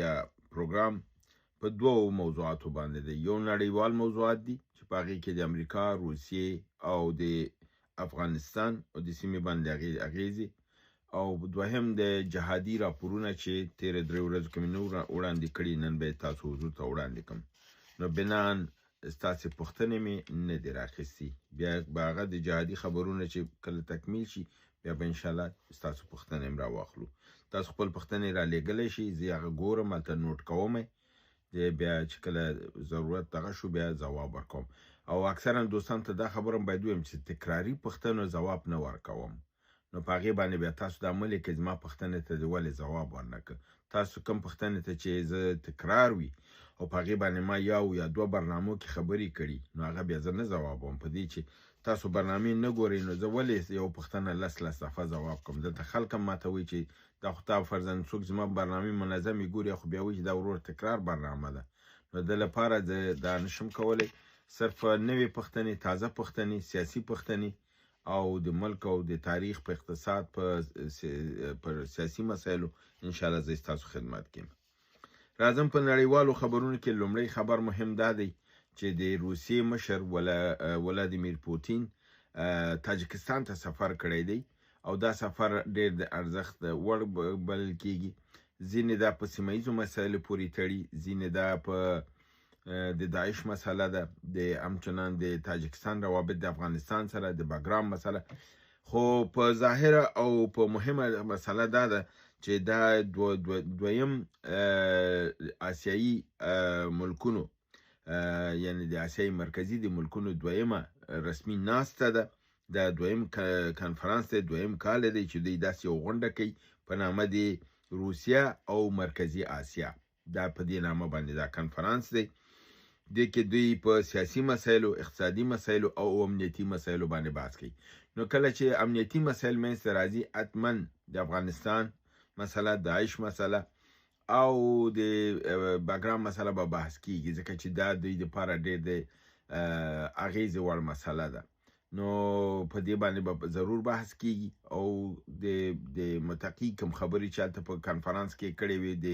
یا پروګرام په دوو موضوعاتو باندې دی. یو نړیوال موضوعات دي چې په هغې کې د امریکا، روسیې او د افغانستان او د سیمې باندې اغېزې، او دوهم د جهادي راپورونه چې تېرې 3 ورځو کې مې نور وړاندې کړي، نن به یې تاسو حضور ته وړاندې کړم. نو بناً ستاسې پوښتنې مې نه دي راخیستي، بیا به هغه د جهادي خبرونه چې کله تکمیل شي بیا به انشاءالله ستاسو پوښتنې هم راواخلو. تاسو خپل پوښتنې رالیږلی شئ، زه یې هغه ګورم، هلته نوټ کوم یې، بیا چې کله ضرورت دغه شو بیا ځواب ورکوم. او اکثرا دوستان ته دا خبره هم باید ووایم چې تکراري پوښتنو ځواب نه ورکوم، نو په هغې باندې بیا تاسو دا مه لیکئ زما پوښتنې ته دې ولې ځواب ورنه کړ. تاسو کوم پوښتنې ته چې زه تکرار وي او په هغې باندې ما یو یا دوه برنامو کې خبرې کړي، نو هغه بیا زه نه ځوابوم. په دې چې تاسو برنامې نه ګورئ نو زه ولې یو پوښتنه لس لس دفعه ځواب کوم؟ دلته خلک هم ماته وایي چې دا خو تا فرضاً څوک زما برنامې منظمې ګوري، خو بیا وایي چې دا ورور تکرار برنامه ده، نو د لپاره زه دا نشم کولی. صرف نوې پوښتنې، تازه پوښتنې، سیاسي پوښتنې او د ملک او د تاریخ په اقتصاد پر سیاسي مسایلو انشاءالله زه ستاسو خدمت کې یم. راځم په نړیوالو خبرونو کې. لومړی خبر مهم دا دی چې د روسیې مشر ولادیمیر پوتین تاجکستان ته سفر کړی دی، او دا سفر ډېر د ارزښت وړ بلل کیږي. ځینې دا په سیمه ییزو مسایلو پورې تړي، ځینې دا په د داعش مسله ده، د همچنان د تاجکستان روابط د افغانستان سره، د بګرام مسله. خو په ظاهره او په مهمه مسله دا ده چې دا دویم آسیایي ملکونو، یعنی د آسیای مرکزي د ملکونو دویمه رسمي ناسته ده. دا دویم کنفرانس دی، دویم کال دی چې دوی داسې یو غونډه کوي په نامه د روسیه او مرکزي آسیا. دا په دې نامه باندې دا کنفرانس دی. دې کې دوی په سیاسي مسایلو، اقتصادي مسایلو او امنیتي مسایلو باندې بحث کوي. نو کله چې امنیتي مسایل منځته راځي، حتما د افغانستان مسله، داعش مسله او د بګرام مسله به بحث کیږي، ځکه چې دا دوی دپاره ډېر د اغېزې وړ مسله ده. نو په دې باندې به ضرور بحث کیږي. او د متقي کوم خبرې چې هلته په کنفرانس کې کړې وې د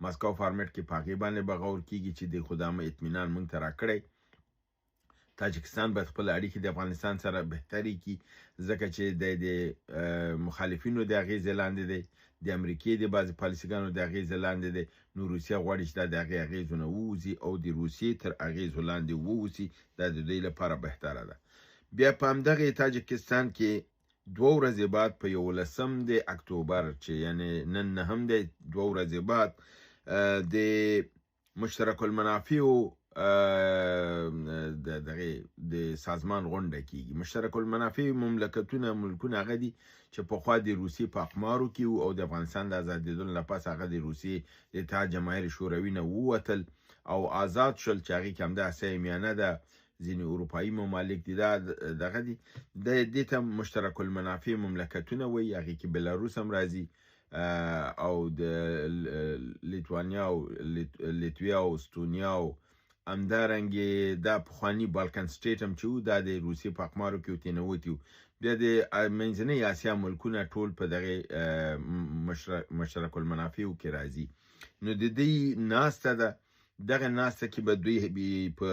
مسکو فارمټ کې، په هغې باندې به غور کیږي چې د خو دا اطمینان موږ ته راکړی. تاجکستان باید خپل اړیکې د افغانستان سره بهترې کړي، ځکه چې د مخالفینو د اغېزې لاندې دی، د امریکې د بعضې پالیسیګانو د اغېزې لاندې دی. نو روسیه غواړي چې دا د هغې اغېزو نه ووځي او د روسیې تر اغېزو لاندې ووځي، دا د دوی لپاره بهتره ده. بیا په همدغې تاجکستان کې 2 ورځې بعد په 11 د اکتوبر چې یعنی نن نهم دی، 2 ورځې بعد د مشترک المنافعو د دغې د سازمان غونډه کیږي. مشترک المنافع مملکتونه ملکونه هغه دي چې پخوا د روسیې په اقمارو کې وو او د افغانستان د ازادېدلو له پاسه هغه د روسیې د اتحاد جماهیر شوروي نه ووتل او آزاد شول، چې هغې کې همدا آسیای میانه ده، ځینې اروپایي ممالک دي، دا دغه دي. دې ته مشترک المنافع مملکتونه وایي. هغې کې بلاروس هم راځي، او د لیتوانیا او لیتویا او استونیا او همدارنګې دا پخواني بالکن سټیټ هم چې وو، دا د روسیې په اقمارو کې ترې نوتي وو. بیا د منځنۍ آسیا ملکونه ټول په دغې مشترک المنافعو کې راځي. نو د دوی ناسته ده، دغه ناسته کې به دوی په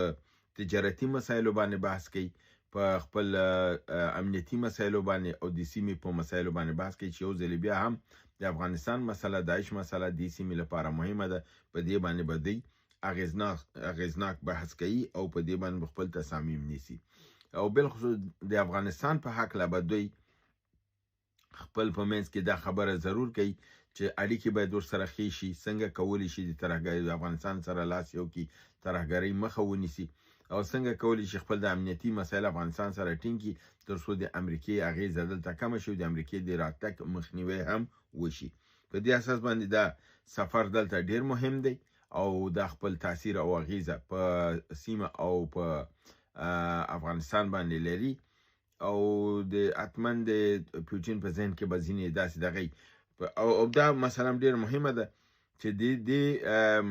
تجارتي مسایلو باندې بحث کوي، په خپل امنیتي مسایلو باندې او د سیمې په مسایلو باندې بحث کوي، چې یو ځل بیا هم د افغانستان مسله، داعش مسله د سیمې لپاره مهمه ده. په دې باندې به دوی اغېزناک بحث کوي او په دې باندې به خپل تصامیم نیسي. او بالخصوص د افغانستان په هکله به دوی خپل په منځ کې دا خبره ضرور کوي چې اړیکې باید ورسره ښې شي، څنګه کولی شي د ترهګرۍ د افغانستان سره لاس یو کړي، ترهګرۍ مخه ونیسي، او څنګه کولی شي خپل د امنیتي مسایل افغانستان سره ټینګ کړي، تر څو د امریکې اغېزه دلته کمه شي او د امریکې د راتګ مخنیوی هم وشي. په دې اساس باندې دا سفر دلته ډېر مهم دی او دا خپل تاثیر او اغېزه په سیمه او په افغانستان باندې لري. او د حتما د پوتین په ذهن کې به ځینې داسې دغه او دا مثلا ډېره مهمه ده چې د دې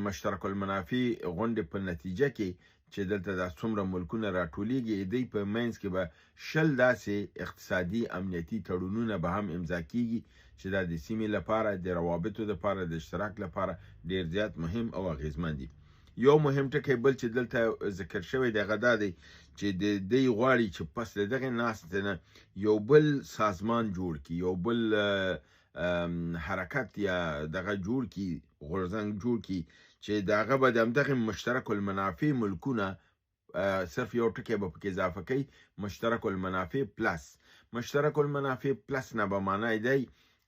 مشترک المنافع غونډې په نتیجه کې چې دلته دا څومره ملکونه راټولیږي، دوی په منځ کې به 20 داسې اقتصادي امنیتي تړونونه به هم امضا کیږي چې دا د سیمې لپاره، د روابطو لپاره، د اشتراک لپاره ډیر زیات مهم او اغیزمن دي. یو مهم ټکی بل چې دلته ذکر شوی دی هغه دا دی چې د دی غواړي چې پس له دغې ناستې نه یو بل سازمان جوړ کړي، یو بل حرکت یا دغه جوړ کړي، غورځنګ جوړ کړي چې د هغه به د همدغې مشترک المنافع ملکونه، صرف یو ټکی به پکې اضافه کوي، مشترک المنافع پلس. مشترک المنافع پلس نه به معنی دی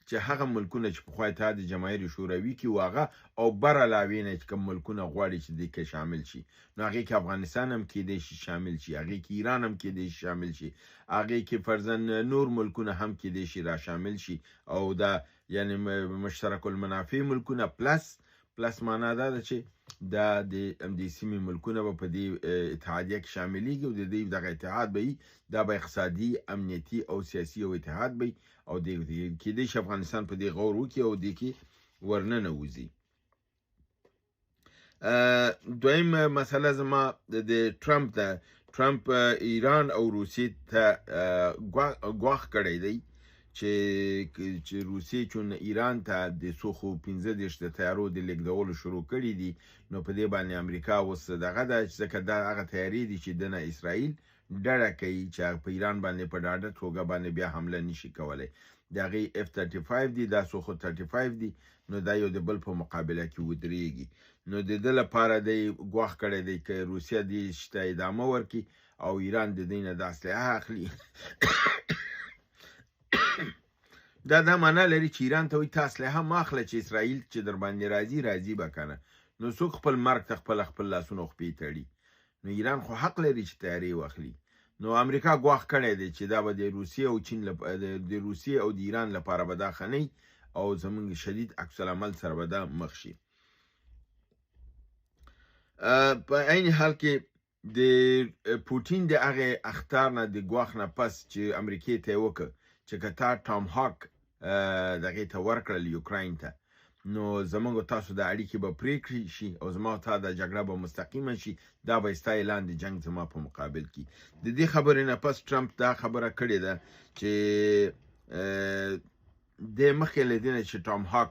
چې هغه ملکونه چې پخوا اتحاد جماهیر شوروي کې وو هغه او بر علاوې نه چې کوم ملکونه غواړي چې دې کې شامل شي، نو هغې کې افغانستان هم کېدای شي شامل شي، هغې کې ایران هم کېدای شي شامل شي، هغې کې فرضاً نور ملکونه هم کېدای شي را شامل شي. او دا یعنی مشترک المنافع ملکونه پلس پلس معنا دا ده چې دا د همدې سیمې ملکونه به په دې اتحادیه کې شاملیږي او د دې دغه اتحاد به وي، دا به اقتصادي، امنیتي او سیاسي یو اتحاد به وي او دې کېدای شي افغانستان په دې غور وکړي او دې کې ورننوځي. دویم مسله زما د ټرمپ ده. ټرمپ ایران او روسیې ته ګواښ کړی دی چې روسیې چون ایران ته د سوخو 35 د طیارو د لیږدولو شروع کړي دي، نو په دې باندې امریکا اوس دغه ده چې ځکه دا هغه طیارې دي چې دنه اسرائیل ډډه کوي چې په ایران باندې په ډاډه توګه باندې بیا حمله نشي کولی. د هغې اف 35 دي، دا سوخو 35 دي، نو دا یو د بل په مقابله کې ودرېږي. نو د ده لپاره دی ګواښ کړی دی که روسیه دې ته ادامه ورکړي او ایران د دې نه د اسلحه اخلي، دا دا معنا لري چې ایران ته وایي ته اسلحه مه اخله چې اسرائیل چې در باندې راځي راځي به که نه، نو څوک خپل مرګ ته خپله خپل لاسونه او خپې تړي. نو ایران خو حق لري چې طیارې واخلي. نو امریکا ګواښ کړی دی چې دا به د روسیې او چین د روسیې او د ایران لپاره به دا ښه نه او زمونږ شدید عکس العمل سره به دا مخ شي. په عین حال کې د پوتین د هغې اخطار نه د ګواښ نه پس چې امریکې ته یې وکړ چې که تا ټام هاک دغې ته ورکړل یوکراین ته، نو زمونږ تاسو د اړیکې به پرې کړی شي او زما تا د جګړه به مستقیمه شي، دا به ستا اعلان د جنګ زما په مقابل کې. د دې خبرې نه پس ټرمپ دا خبره کړې ده چې د مخکې له دې نه چې ټام هاک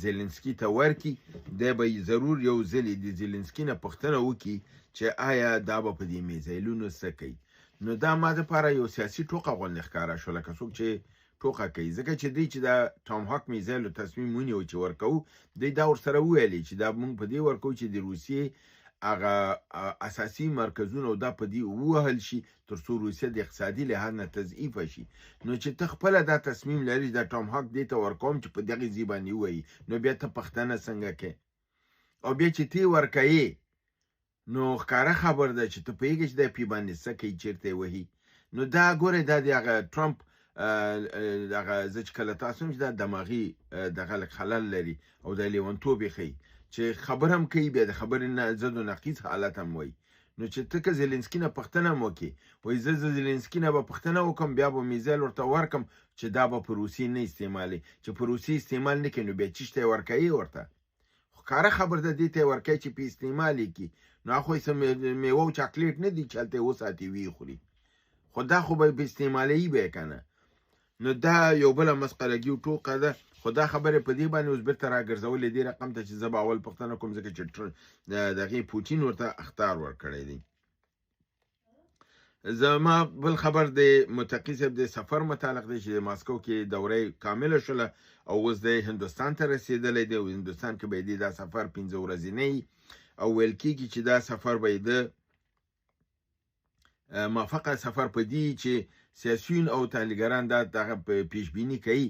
زیلنسکي ته ورکړي، دی به ضرور یو ځلې د زیلنسکي نه پوښتنه وکړي چې آیا دا به په دې میزایلونو څه کوي. نو دا ما دپاره یو سیاسي ټوقه غوندې ښکاره شو، لکه څوک چې ټوقه کوي، ځکه چې دوی چې دا ټام هاک میزایلو تصمیم ونیو چې ورکوو، دوی دا ورسره وویلې چې دا موږ په دې ورکوو چې د روسیې هغه اساسي مرکزونه او دا په دې ووهل شي تر څو روسیه د اقتصادي لحاظ نه تضعیفه شي. نو چې ته خپله دا تصمیم لري چې دا ټام هاک دې ته ورکوم چې په دغې ځای باندې ووایي، نو بیا ته پښتنه څنګه کوې؟ او بیا چې ته یې ورکوې نو ښکاره خبر ده چې ته پوهېږې چې دی پې باندې څه کوي، چېرته یې وهي. نو دا ګورې دا د هغه ټرمپ دغه زه چې کله تاسو هم چې دا دماغي دغه لږ خلل لري او د لیونتوب یې ښیي چې خبر هم کوي، بیا د خبرې نه ضد و نقیض حالت هم وایي. نو چې ته که زیلنسکي نه پوښتنه هم وکړې، وایي زه زیلنسکي نه به پوښتنه وکړم، بیا به میزایل ورته ورکړم چې دا به په روسیې نه استعمالوي، چې په روسیې استعمال نه کړي نو بیا چیش ته یې ورکوي ورته؟ خو ښکاره خبر ده دې ته یې ورکوي چې پې استعمال یې کړي. نو هغه خو یې څه میوه او چاکلیټ نه دي چې هلته یې وساتي ویې خوري، خو دا خو به یې په استعمالوي به یې که نه. نو دا یو بله مسخرګي او ټوقه ده. خو دا خبرې په دې باندې اوس بېرته راګرځولې دې رقم ته چې زه به اول پوښتنه کوم، ځکه چې دغې پوتین ورته اخطار ورکړی دی. زما بل خبر د متقي صاحب د سفر متعلق دی چې د ماسکو کې دوره کامله شوله او اوس دی هندوستان ته رسېدلی دی او هندوستان کې به یې دا سفر 5 ورځې او ویل کېږي چې دا سفر به یې د موافقه سفر په دې چې سیاسیون او تحلیلګران دا دغه پیشبیني کوي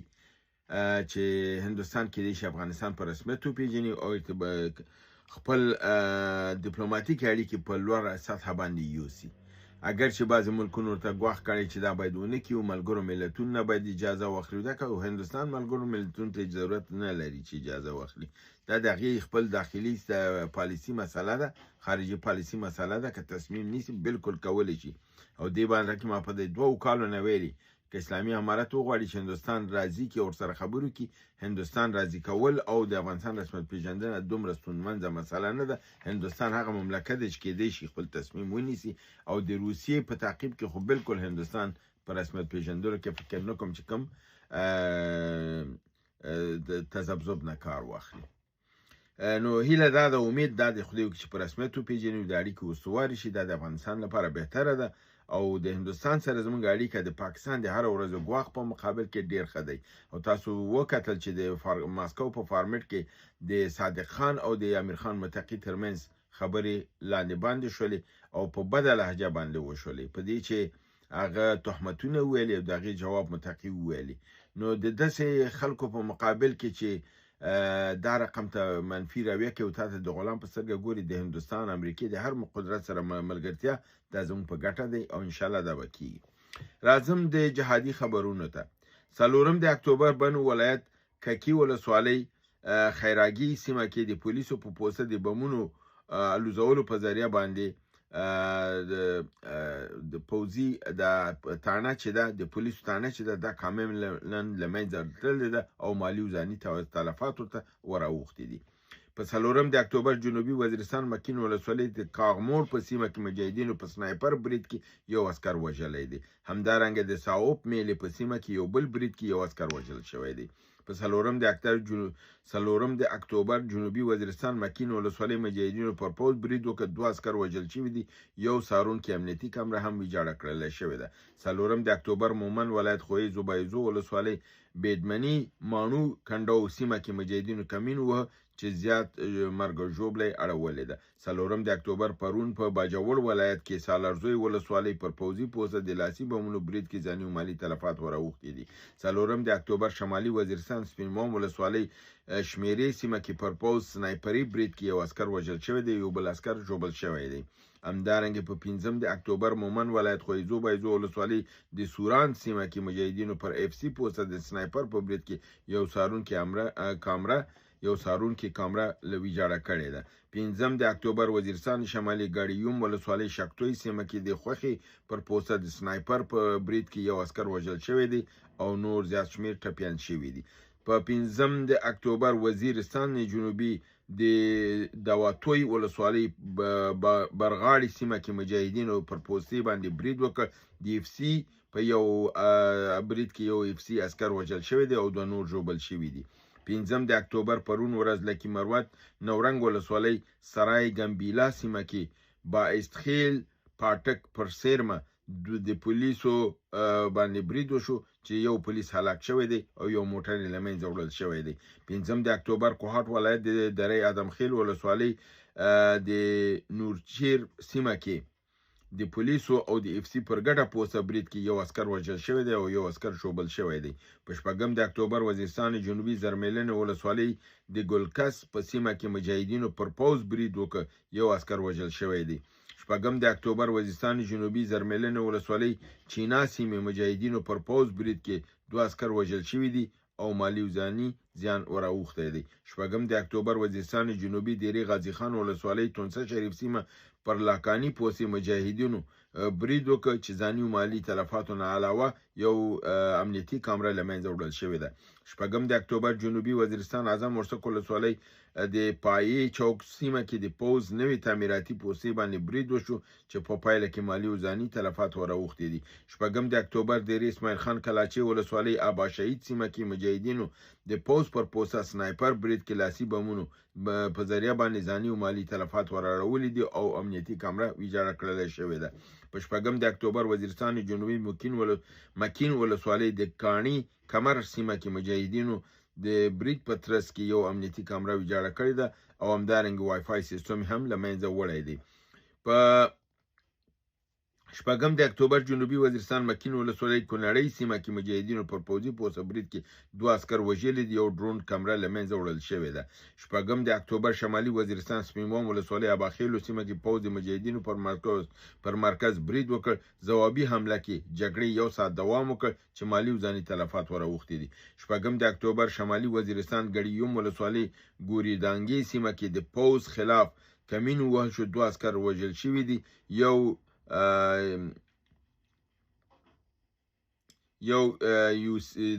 چې هندوستان کې دی چې افغانستان په رسمیت وپېژني او خپل دیپلوماتیک اړیکې په لوړه سطحه باندې یوسي. اگر چې بعضې ملکونو ورته ګواښ کړی چې دا باید ونه کړي او ملګرو ملتونو نه باید اجازه واخلي، دا که هندوستان ملګرو ملتونو ته ضرورت نه لري چې اجازه واخلي، دا د هغې خپل داخلي پالیسي مسله ده، خارجي پالیسي مسله ده، که تصمیم نیسي بالکل کولی شي. او دې باندې کې ما په دې 2 کالو نه ویلي که اسلامي امارت وغواړي چې هندوستان راضي کړي او ورسره خبرو کړي، هندوستان راضي کول او د افغانستان رسمیت پېژندنه دومره ستونزمنه مسله نه ده. هندوستان هغه مملکت دی چې کېدای شي خپل تصمیم ونیسي او د روسیې په تعقیب کې خو بالکل هندوستان په رسمیت پېژندلو کې فکر نه کوم چې کوم تذبذب نه کار واخلي. نو هیله دا ده، امید دا د خدای وکړي چې په رسمیت وپېژني او د اړیکې استوارې شي. دا د افغانستان لپاره بهتره ده او د هندوستان سره زموږ اړیکه د پاکستان د هر ورځ ګواښ په مقابل کې ډیر ښه دی. او تاسو وکتل چې د ماسکو په فارمټ کې د صادق خان او د امیر خان متقي ترمنځ خبرې لاندې باندې شولې او په بده لهجه باندې وشولې، په دې چې هغه تهمتونه وویلې او د هغې جواب متقي وویلې. نو د داسې خلکو په مقابل کې چې دا رقم ته منفي رویه کوي او تا ته د غلام په سترګه ګوري، د هندوستان، امریکې د هر قدرت سره ملګرتیا دا زموږ په ګټه دی او انشاءالله دا به کیږي. راځم د جهادي خبرونو ته. 4 د اکتوبر بنو ولایت ککی ولسوالۍ خیراګي سیمه کې د پولیسو په پوسته د بمونو الوزولو په ذریعه باندې د پوځي د تاڼه چې ده، د پولیسو تاڼه چې ده، دا کاملا له منځه تللې ده او مالي او ځاني تلفات ورته وراوښتي دي. په 4 د اکتوبر جنوبي وزیرستان مکین ولسوالۍ د کاغمور په سیمه کې مجاهدینو په سنایپر برید کې یو عسکر وژلی دی. همدارنګه د ساوپ میلې په سیمه کې یو بل برید کې یو عسکر وژل شوی دی. په 4 د اکتوبر جنوبي وزیرستان مکین ولسوالۍ مجاهدینو پر پوځ برید وکړ، 2 عسکر وژل شوي دي، یو څارونکي امنیتي کمره هم ویجاړه کړل شوې ده. 4 د اکتوبر مومند ولایت خوی زبایزو ولسوالۍ بیدمني ماڼو کنډو سیمه کې مجاهدینو کمین ووهه چې زیات مرګ او ژوبله یې اړولې ده. 4 د اکتوبر پرون په باجوړ ولایت کې سالارزوی ولسوالۍ پر پوځي پوسته د لاسي بمونو برید کې ځاني او مالي تلفات وراوښتي دي. 4 د اکتوبر شمالي وزیرستان سپین بام ولسوالۍ شمیرې سیمه کې پر پوځ سنایپري برید کې یو عسکر وژل شوی دی، یو بل عسکر ژوبل شوی دی. همدارنګه په 5 د اکتوبر مومند ولایت خویزو بایزو ولسوالۍ د سوران سیمه کې مجاهدینو پر اف سي پوسته د سنایپر په برید کې یو څارونکي کامره له ویجاړه کړې ده. 5 د اکتوبر وزیرستان شمالي ګړیوم ولسوالۍ شکتوی سیمه کې د خوښې پر پوسته د سنایپر په برید کې یو عسکر وژل شوی دی او نور زیات شمېر ټپیان شوي دي. په 5 د اکتوبر وزیرستان جنوبي د دواتوی ولسوالۍ برغاړي سیمه کې مجاهدینو پر پوستې باندې برید وکړ. د اف سي په یو برید کې یو اف سي عسکر وژل شوی دی او 2 نور ژوبل شوي دي. 5 د اکتوبر پرون ورځ لکي مروت نورنګ ولسوالۍ سرای ګمبیلا سیمه کې باعثخیل پاټک پر سیرمه د پولیسو باندې برید وشو چې یو پولیس هلاک شوی دی او یو موټر یې له منځه وړل شوی دی. 5 د اکتوبر کوهاټ ولایت د درې ادم خیل ولسوالۍ د نورچیر سیمه کې د پولیسو او د اف سي پر ګډه پوسته برید کې یو عسکر وژل شوی دی او یو عسکر ژوبل شوی دی. په 6 د اکتوبر وزیرستان جنوبي زرمیلنې ولسوالۍ د ګلکس په سیمه کې مجاهدینو پر پوځ برید وکړ، یو عسکر وژل شوی دی. 6 د اکتوبر وزیرستان جنوبي زرمیلنې ولسوالۍ چینا سیمې مجاهدینو پر پوځ برید کې 2 عسکر وژل شوي دي او مالي او ځاني زیان وراوښتی دی. 6 د اکتوبر وزیرستان جنوبي دیرې غازي خان ولسوالۍ تونسه شریف سیمه پر لاکاني پوسې مجاهدینو برید وکړ چې ځاني او مالي تلفاتو نه علاوه یو امنیتي کامره له منځه وړل شوې ده. 6 د اکتوبر جنوبي وزیرستان اعظم ورسک ولسوالۍ د پایې چوک سیمه کې د پوځ نوې تعمیراتي پوستې باندې برید وشو چې په پایله کې مالي او ځاني تلفات وراوښتي دي. 6 د اکتوبر دیرې اسماعیل خان کلاچې ولسوالۍ ابا شهید سیمه کې مجاهدینو د پوځ پر پوسته سنایپر برید کې لاسي بمونو په ذریعه باندې ځاني او مالي تلفات وراړولي دي او امنیتي کامره ویجاړه کړل شوې ده. په 6 د اکتوبر وزیرستان جنوبي مکین ولسوالۍ د کاڼي کمر سیمه کې مجاهدینو د برید په ترڅ کې یو امنیتي کامره ویجاړه کړې ده او همدارنګه وای فای سیستم هم له منځه وړی دی. په 6 د اکتوبر جنوبي وزیرستان مکین ولسوالۍ کونړۍ سیمه کې مجاهدینو پر پوځي پوسته برید کې 2 عسکر وژلي دي، یو ډرون کمره له منځه وړل شوې ده. 6 د اکتوبر شمالي وزیرستان سپینبام ولسوالۍ اباخیلو سیمه کې پوځ د مجاهدینو پر مرکز برید وکړ. ځوابي حمله کې جګړې 1 ساعت دوام وکړ چې مالي او ځاني تلفات وراوښتي دي. 6 د اکتوبر شمالي وزیرستان ګړیوم ولسوالۍ ګوریدانګې سیمه کې د پوځ خلاف کمین ووهل شو، 2 عسکر وژل شوي دي، یو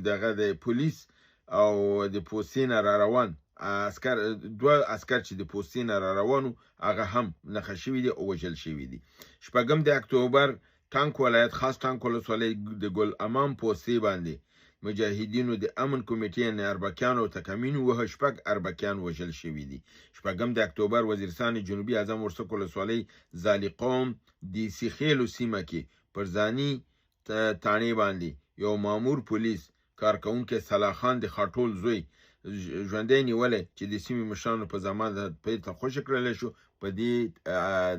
دغه د پولیس او د پوستې نه را روان عسکر، 2 عسکر چې د پوستې نه را روانو هغه هم نښه شوي دي او وژل شوي دي. 6 د اکتوبر ټانک ولایت خاص ټانک ولسوالۍ د ګل امام پوستې باندې مجاهدینو د امن کمیټې یعنې اربکیانو ته کمین ووهه، 6 اربکیان وژل شوي دي. شپږم د اکتوبر وزیرستان جنوبي اعظم ورسک ولسوالۍ زالي قوم د سیخیلو سیمه کې پر ځاني تاڼې باندې یو مامور پولیس کارکوونکی صلاح خان د خاټول زوی ژوندی نیولی چې د سیمې مشرانو په ضمانت بیرته خوشې کړلی شو، په دې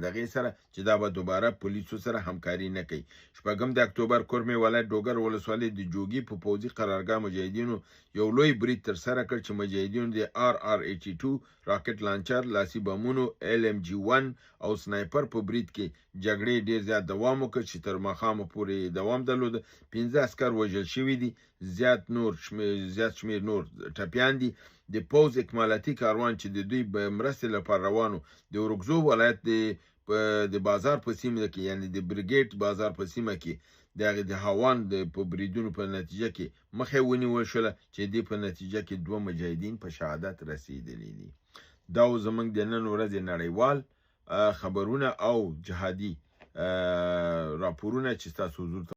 دغې سره چې دا به دوباره پولیسو سره همکاري نه کوي. شپږم د اکتوبر کورمې ولایت ډوګر ولسوالۍ د جوګي په پوځي قرارګاه مجاهدینو یو لوی برید ترسره کړ چې مجاهدینو د RR 82 راکټ لانچر، لاسي بمونو، LMG 1 او سنایپر په برید کې جګړې ډیر زیات دوام وکړ چې تر ماښامه پورې دوام درلود. 5 عسکر وژل شوي دي، زیات شمېر نور ټپیان دي. د پوځ اکمالاتي کاروان چې د دوی مرستې لپاره روانو د اورکزو ولایت د بازار په سیمه کې، یعنی د بریګیټ بازار په سیمه کې د هغې د هاوان په بریدونو په نتیجه کې مخه ونیول شوله چې دې په نتیجه کې 2 مجاهدین په شهادت رسېدلي دي. دا و زموږ د نن ورځې نړیوال خبرونه او جهادي راپورونه چې ستاسو حضور ته